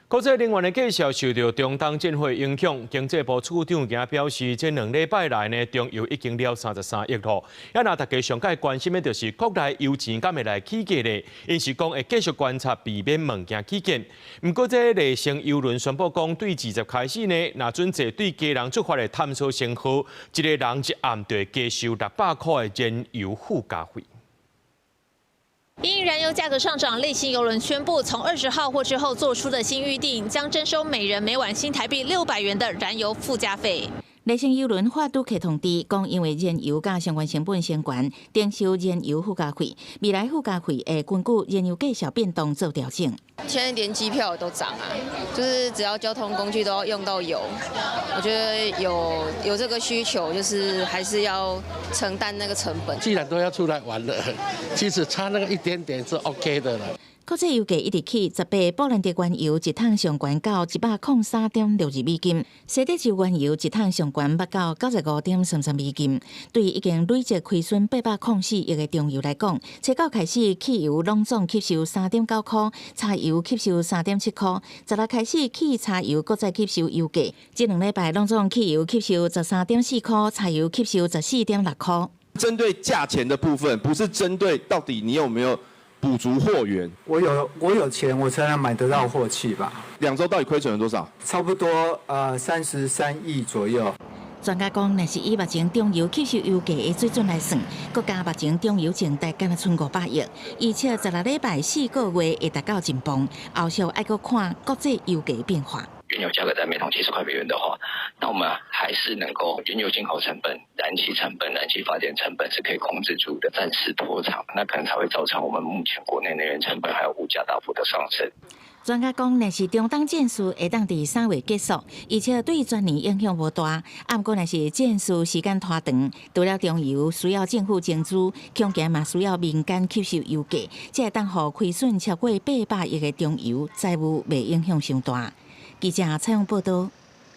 國際能源的價數受著中東戰火影響，經濟部次長今表示，這2禮拜來呢，中油已經了33億咯。啊，若大家上蓋關心的就是國內油錢敢會來起價咧？𪜶是講會繼續觀察，避免物件起價。毋過，這麗星郵輪宣布講，對20開始呢，若準坐對基隆出發的探索星號，一个人一暗就會加收600塊的燃油附加費。因燃油價格上漲，麗星郵輪宣布，從20號或之後做出的新預訂，將徵收每人每晚新台幣600元的燃油附加費。麗星郵輪發拄客通知，講因為燃油佮相關成本升懸，徵收燃油附加費。未來附加費會根據燃油價數變動做調整。現在連機票都漲啊，就是只要交通工具都要用到油，我覺得有這個需求，就是還是要承擔那個成本。既然都要出來玩了，其實差那個一點點是 OK 的了。國際油價一直起，18布蘭特原油一桶上懸到103.62美金，西德州原油一桶上懸到95.33美金。對已經累積虧損804億的中油來講，初九開始汽油攏總吸收3.9塊，柴油吸收3.7塊，16開始汽柴油閣再吸收油價。這2禮拜攏總汽油吸收13.4塊，柴油吸收14.6塊。針對價錢的部分，不是針對到底你有沒有補足貨源。我有錢，我才能買得到貨氣吧。2週到底虧損了多少？差不多33億左右。專家講，若是以目前中油吸收油價的水準來算，國家目前中油淨值敢若賰500億，預測16禮拜4個月會達到盡磅，後續愛閣看國際油價變化。原油價格在每桶70塊美元的話，那我們還是能夠原油進口成本、燃氣成本、燃氣發電成本是可以控制住的，暫時拖長，那可能才會造成我們目前國內能源成本還有物價大幅的上升。專家講，若是中東戰事會當佇3月結束，而且對全年影響無大。啊，毋過若是戰事時間拖長，除了中油需要政府增資，恐驚嘛需要民間吸收油價，才會當予虧損超過800億的中油債務袂影響傷大。記者採訪報導。